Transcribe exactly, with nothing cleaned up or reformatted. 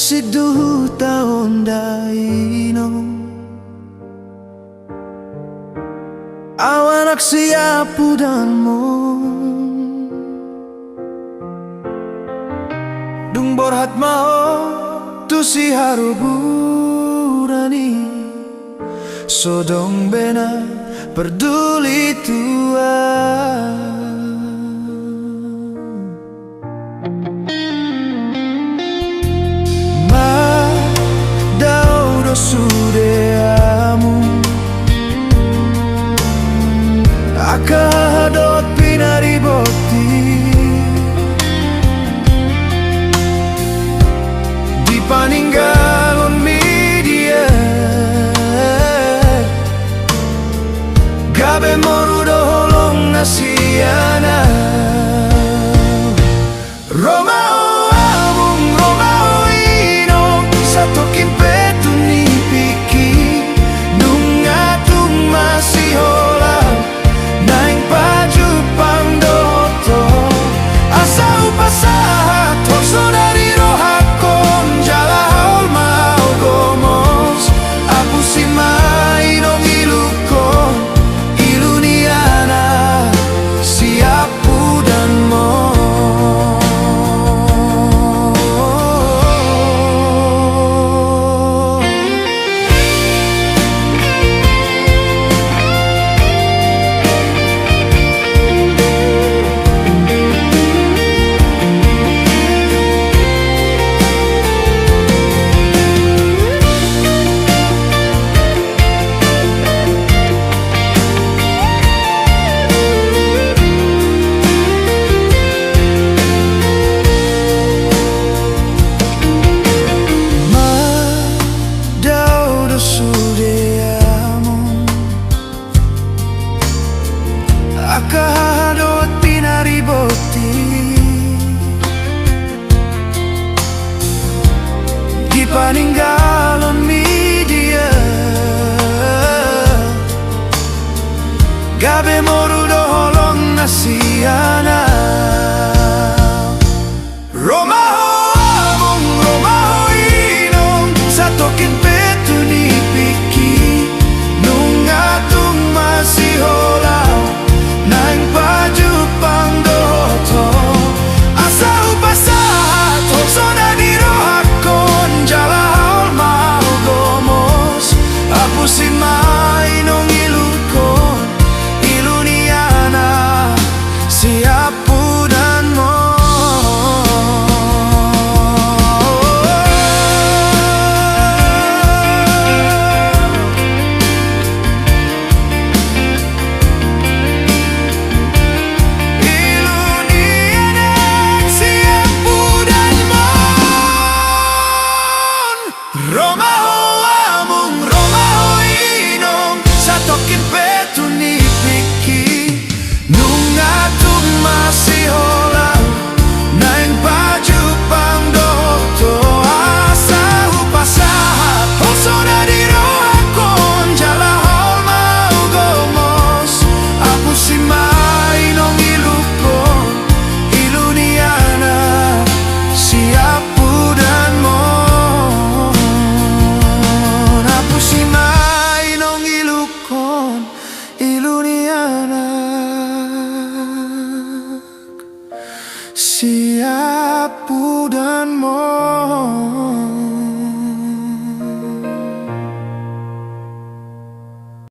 Sinduhuta on da inong, au anak siampudanmu. Dung borhat ma ho tu siharoburan i, so dong be na parduli tu au. Ma dao do sude hamu angka haha dohot pinaribot i di paninggalonmi dia, gabe moru do holong na sian au. Ro ma ho amang, ro ma ho inong, satongkin pe tu nipingki, nunga tung masihola, naeng pajumpang dohot ho. Asa hupasahat holso na di rohangkon, jala haol ma ho gomos. Apusi ma inong ilungkon, ilu ni anak siampudanmon. Ma dao do sude hamu angka haha dohot pinaribot i di paninggalonmi dia, gabe moru do holong na sian au. Ro ma ho amang, ro ma ho inong, satongkin pe tu nipingki, nunga tung masihola, naeng pajumpang dohot ho. Asa hupasahat holso na di rohangkon, jala haol ma ho gomos. Apusi ma inong ilungkon, ilu ni anak siampudanmon. Ilu ni anak siampudanmon. Ro ma ho amang, ro ma ho inong, satongkin pe tu nipingki, nunga tung masihola, naeng pajumpang dohot ho. Asa hupasahat holso na di rohangkon, jala haol ma ho gomos. Apusi ma inong ilungkon, ilu ni anak siampudanmon. Apusi ma inong ilungkon, ilu ni anak siampudanmon.